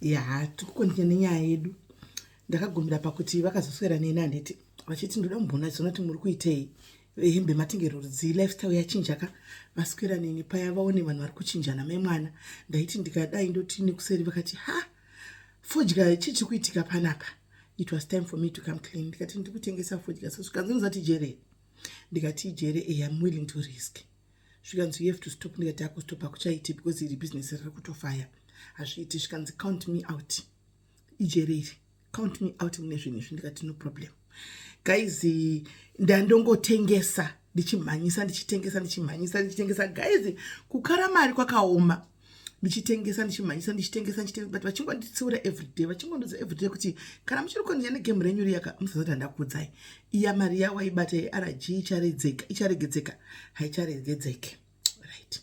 Ya, tikukontinue nenyaya yedu. Ndakagumira pakuti vakazoswera neni, handiti, vachiti ndoda kumboona zona kuti muri kuitei, hembe matengero rudzii, lifestyle yachinja ka. Vaswera neni paya, vaone vanhu vari kuchinjana. Mai mwana, ndaiti ndikadai ndoti nekuseri, vakati, "Ha, fodya, chii chiri kuitika panapa?" It was time for me to come clean. Ndikati ndiri kutengesa fodya. So zvikanzi, "Unozati jere?" Ndikati, "Jere, am willing to risk." Zvikanzi, "You have to stop." Ndikati, "Akustopa kuchaiti because iri bhizinesi riri kutofaya, hazviiti." Zvikanzi, "Count me out, ijere iri, count me out mune zvinhu izvi." Ndikati, "No problem." Guys, ndandongotengesa ndichimhanyisa, ndichitengesa, ndichimhanyisa, ndichitengesa. Guys, kukara mari kwakaoma. Ndichitengesa, ndichimhanyisa, ndichitengesa, ndichitengesa, but vachingonditsiura everyday, vachingondudza everyday kuti kana muchiri kondinya negame renyu riyaka, musazoti handakuudzai. Iya mari yawaibata yeRG icharegedzeka, haicharegedzeke, right?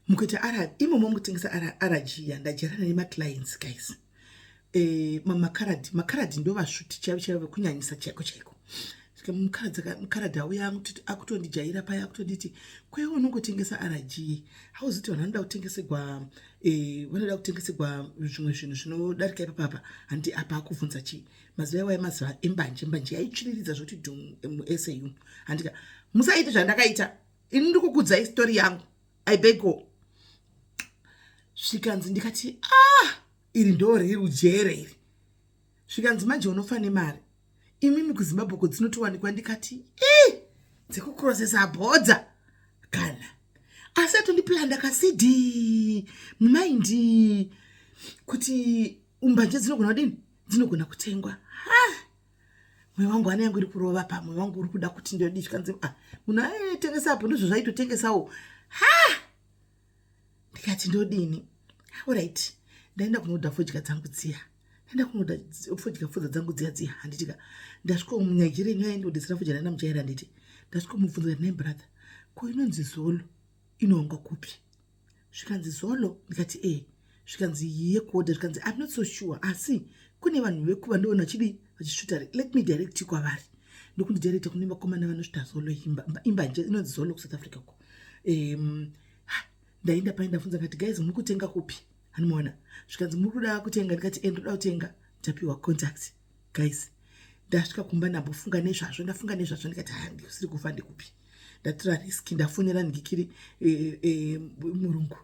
Mukuita imomo mukutengesa RG, yandajarana nemaclients, guys, makaradhi. Makaradhi ndo vasvuti chaivo chaivo, vekunyanyisa chaiko chaiko. Mukaradhi auya akutondijaira paya, akutonditi, "Kweiwe unongotengesa RG, hauziti vanhu vanoda kutengesegwa, vanoda kutengesegwa zvimwe zvinhu zvinodarika ipapapa?" Handi apa akubvunza chii? Mazuva iwaya mazuva embanje. Mbanje yaitsviriridza zvoti dhu muSAU, handika? Musaite zvandakaita ini, ndiri kukudzai story yangu, I beg. Zvikanzi, ndikati, "Ah, iri ndo riri ujere iri." Zvikanzi, "Manje unofa nemari, imimi kuZimbabwe ko dzinotowanikwa." Ndikati, "I dzekukrosesa bhodha kana." Asi atondiplanta kaseed mumind kuti umbanje dzinogona kudini, dzinogona kutengwa. Ha, mwoyo wangu, hana yangu iri kurova pa, mwoyo wangu uri kuda kuti ndodii. Zvikanzi, "Ah, munhu aitengesa apo, ndizvo zvaitotengesawo." Ha, ndikati, "Ndodini?" Alright, ndaenda kunoda fodya dzangu dziya, ndaenda kunoda fodya, fodza dzangu dziya dziya, handitika? Ndasvika muNigeria, yaindodetsera fodya, ndandamuchaira, handiti? Ndasvika mubvunza kuti, "Brother, ko inonzi Zolo inowanikwa kupi?" Zvikanzi, "Zolo?" Ndikati, "E." Zvikanzi, "Yekuodha." Zvikanzi, "I'm not so sure, asi kune vanhu vekuva ndoona vachidi vachisvuta, let me direct you kwavari." Ndokundidirecta kune vakomana vanosvuta Zolo, imbanje inonzi Zolo kuSouth Africa ko. Ndaenda pai, ndabvunza, ndikati, "Guys, muri kutenga kupi?" Hanimaona. Zvikanzi, "Muri kuda kutenga?" Ndikati, "E, ndoda kutenga." Ndapiwa contact, guys. Ndasvika kumba, ndambofunga nezvazvo, ndafunga nezvazvo, ndikati, "Ha, ndisiri kufa ndikupi?" Ndatora risk, ndafonera ndikiri murungu,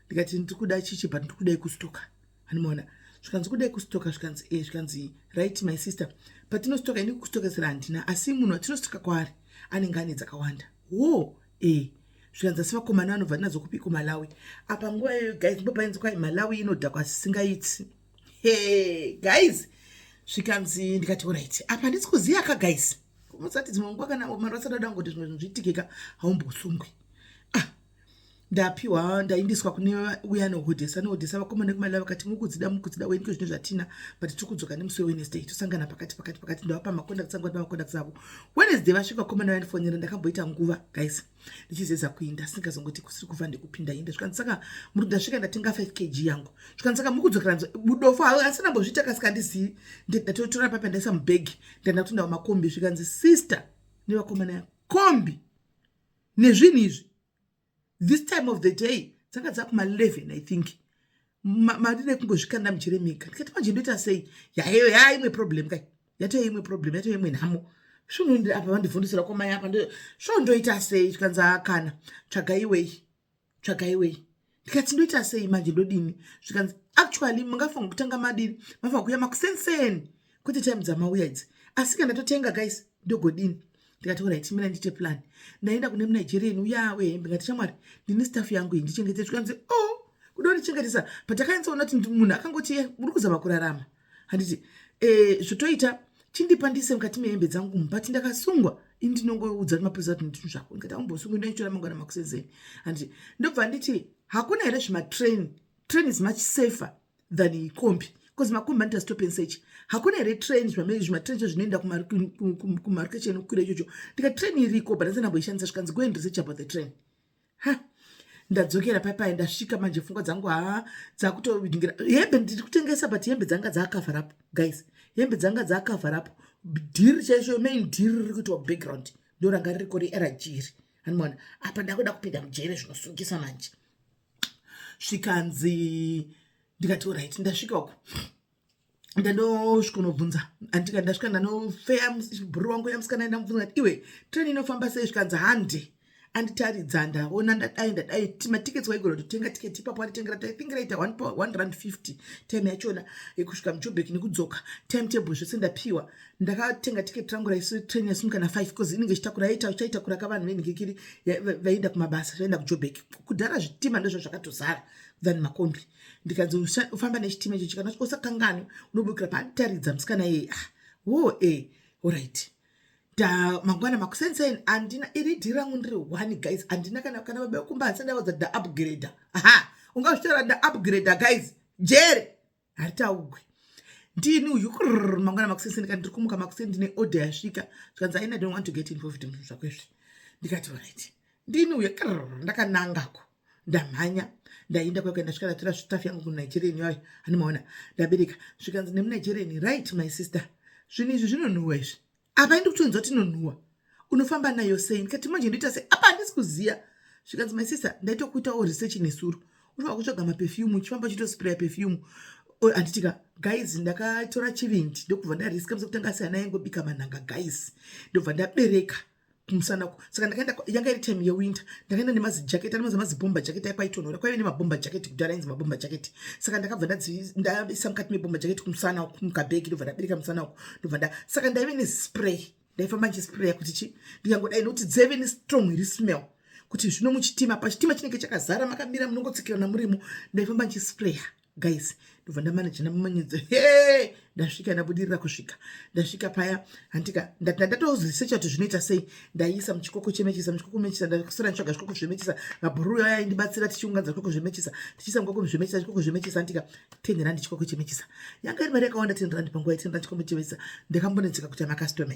ndikati, "Ndiri kuda chichi, but ndiri kudai kustoka." Hanimaona. Zvikanzi, "Kudai kustoka?" Zvikanzi, "E." Zvikanzi, "Right, my sister, patinostoka, ini kustokesera handina, asi munhu watinostoka kwaari anenge ane dzakawanda wo." E, zvikanzi, "Asi vakomana vanobva nadzo kupi?" KuMalawi. Apa nguva iyoyo, guys, ndipo painzi kwai Malawi inodhakwa zvisingaiti. He, guys, zvikanzi, ndikati, "Alright." Apa handisi kuziva ka, guys, musati dzimwe nguva kana mari vasada da ngoti zvimwe zvinhu zviitikika, haumbosungwi. Ah, ndapiwa, ndaindiswa kune uya anohodhesa, anohodhesa. Vakomana vekuMalawi vakati, "Mukudzida, mukudzida wenike zvino zvatina, but tiri kudzoka nemusi weWednesday, tosangana pakati pakati pakati." Ndavapa macontacts angu, macontacts avo. Wednesday vasvika, vakomana vandifonera. Ndakamboita nguva, guys, ndichizeza kuinda, singazongoti kusiri kufa ndekupinda inda. Zvikanzi, "Saka ndasvika, ndatenga 5 kg yangu." Zvikanzi, "Saka mukudzokera budofo?" Asina mbozviita kasika, handizivi. Ndatotora papa, ndaisa mubhegi, ndaenda kutoenda kumakombi. Zvikanzi, "Sister, nevakomana kombi nezvinhu izvi this time of the day." Dzanga dzakuma11, I think. Madine kungozvikanda mujere mega. Ndikati, "Manje ndoita sei?" Yayo yaimwe problem kai, yatova imwe problem, yatova imwe nhamo. Svondo apa vandivhundisira komai apa, svondoita sei? Zvikanzi, "Akana, tsvaga iwei, tsvaga iwei." Ndikati, "Ndoita sei manje, ndodini?" Zvikanzi, "Actually, mungafanira kutanga madini, mafanira kuuya makusenseni, kwete time dzamauya idzi." Asi kana ndatotenga, guys, ndogodini? Ndikati, "Alright, mina ndiite plan." Ndaenda kune muNigerian uya wehembe, ngati, "Shamwari, ndine stuff yangu iyi, ndichengete." Zvikanzi, "O, kuda kundichengetesa?" But akanyatsoona kuti munhu akangoti, "Uri kuzama kurarama, handiti? Zvotoita, chindipa ndise mukati mehembe dzangu, but ndakasungwa ini ndinongoudza mapurisa kuti ndinhu zvako." Ndikati, "Aumbosungwi, ndoitora mangwana makusenzeni, handiti?" Ndobva nditi, "Hakuna here zvimatrain? Train is much safer than kombi, because makombi anoita stop and search. Hakuna here train, zvimatrain cho zvinoenda kumarokesheni kukwira ichocho?" Ndikati, "Train iriko, but ndasina ndamboishandisa." Zvikanzi, "Go and research about the train." Ha, ndadzokera paipai, ndasvika manje, pfungwa dzangu ha dzakutoingira hembe ndiri kutengesa, but hembe dzanga dzaakavharapo, guys, hembe dzanga dzaakavharapo. Dhiri chaizvo, main dhiri riri kuitwa background, ndo ranga ririko reRG iri, handimaona. Apa ndakuda kupinda mujere zvinosungisa manje. Zvikanzi, Ndikati alright. Ndasvika uko, ndanosvikonobvunza, andika ndasvika, ndanofeya bhuru wangu yamusikana. Ndamubvunza kuti, "Iwe, train inofamba sei?" Zvikanzi, "Hande." Anditaridza, ndaona, ndadai, ndadai, matickets waigona kutotenga tiketi ipapo. Anditengera, I think raita 1 rand 50 time yachona yekusvika muJobek nekudzoka. Timetable zvese ndapiwa. Ndakatenga tiketi rangu. Raisi train yasimuka na5 because inenge ichitakura, yaita chaitakura kavanhu venhingikiri vaienda kumabasa, vaenda kuJobek. Kudhara zvitima ndozvo zvakatozara than makombi. Ndikanzi, "Ufamba nechitima icho, chikana usakangani unobukira paanditaridza musikana iyeye." Ah, wo e, alright. Da mangwana makuseni, handina iri dhiri rangu, ndiri one, guys. Handina kana baba vekumba, handisati ndavaudza. Ndaupgrada. Aha, ungazvitaura, ndaupgrada, guys. Jere haritaugwi. Ndini uyu. Krrr, mangwana makuseni kana ndiri kumuka makuseni, ndine order yasvika. Zvikanzi, "Aina, don't want to get involved muzvinhu zvako izvi." Ndikati, "Alright." Ndini uyu. Krrr, ndakanangako, ndamhanya, ndaenda kwako. Ndasvika, ndatora stuff yangu kuNigerian yayo, handimaona. Ndabereka. Zvikanzi nemuNigerian, "Right, my sister, zvinhu izvi zvinonhuhwa izvi. Apa indi kutonzwa kuti inonhuhwa, unofamba nayo sei?" Ndikati, "Manje ndoita sei? Apa handisi kuziya." Zvikanzi, "My sister, ndaitokuitawo research nesuro. Unofanira kutsvaga maperfume, uchifamba uchitospraya perfume." Handitika, guys, ndakatora chivindi, ndokubva ndariska musekutanga siyana yaingobika manhanga, guys. Ndobva ndabereka kumusana. Saka ndakaenda, yanga iri time yewinter. Ndakaenda nemazijaketi, anemazi mazibomber jacket aikwaitonhora. Kwaive nemabomber jacket kudhara, ainzi mabomber jacket. Saka ndakabva ndaisa mukati mebomber jacket kumusana, mukabhegi, ndobva ndabereka musana uku. Ndobva nda saka ndaive nespray, ndaifamba ndichispraya kuti chi ndikangodai, nokuti dzaive nestrong iri smell, kuti zvino muchitima, pachitima chinenge chakazara, makamira, munongotsikirana murimo. Ndaifamba ndichispraya, guys. Ndobva ndamanaja, ndamumanyidza. He, ndasvika, ndabudirira kusvika. Ndasvika paya, handika ndatozisecha kuti zvinoita sei. Ndaiisa muchikoko chemechisa, muchikoko mechisa. Ndasora nditsvaga zvikoko zvemechisa. Mabhururu aya aindibatsira, tichiunganidza zvikoko zvemechisa, tichiisa mukoko zvemechisa, chikoko zvemechisa. Handika 10 rand chikoko chemechisa, yanga iri mari yakawanda, 10 rand panguva, 10 rand chikoko chemechisa. Ndakambonetseka kuti amakastoma.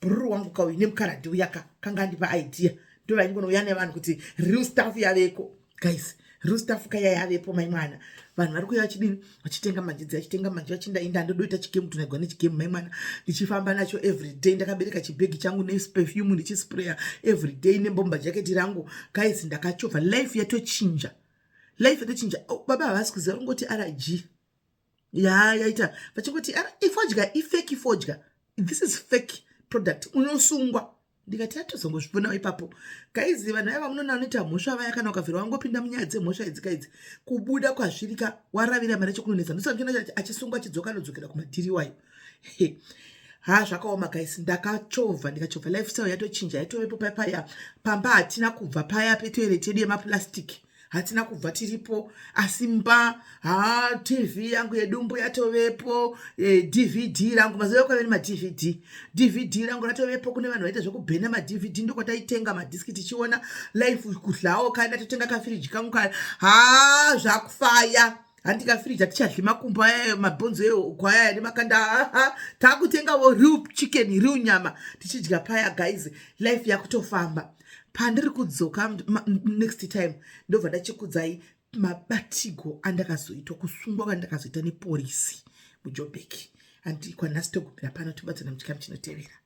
Bhururu wangu kauyu nemukaradhi uyaka kanga andipa idea, ndovaingonouya nevanhu kuti real stuff yaveko, guys. Real stuff kaya yavepo, mai mwana. Vanhu vari kuuya vachidini? Vachitenga manjidzi, vachitenga manje, vachindainda. Ndodoita chigame, tunaigwa nechigame, mai mwana. Ndichifamba nacho everyday, ndakabereka chibhegi changu neperfume, ndichispraya everyday nebomber jacket rangu. Guys, ndakachovha. Life yatochinja, life yatochinja. Oh, baba havasi kuziva, ringoti rg ya yaita, vachingoti ifodya, ifake fodya, this is fake product, unosungwa. Ndikati, atozongozviponawo ipapo. Guys, vanhu vaya vamunoona vanoita mhosva vaya, kana ukabvira wangopinda munyaya dzemhosva idzi kaidzi, kubuda kwazvirika waravira mari yacho kunonetsa. Ndosaka achisungwa, achidzoka, anodzokera kumadhiri wayo. Ha, zvakaoma, guys. Ndakachovha, ndikachovha. Lifestyle yatochinja, yatovepo paya. Pamba hatina kubva paya, petoilet yedu yemaplastic hatina kubva, tiripo. Asi mba, ha, TV yangu yedumbu yatovepo, DVD rangu. Mazuva kwaive nemaDVD, DVD rangu ratovepo. Kune vanhu vaita zvekubhena maDVD, ndokwataitenga madhiski tichiona life. Kudlawo kana totenga kafiriji kangu ka, ha, zvakufaya. Handi kafiriji, hatichadli makumbo aya, mabhonzo egwaya nemakanda. Taakutengawo real chicken, real nyama tichidya paya. Guys, life yakutofamba. Pandiri kudzoka next time, ndobva ndachikudzai mabatigo andakazoitwa, kusungwa kwandakazoita neporisi muJobek. Handi kwanhasi togumira pano, tobatsana muchikamu chinotevera.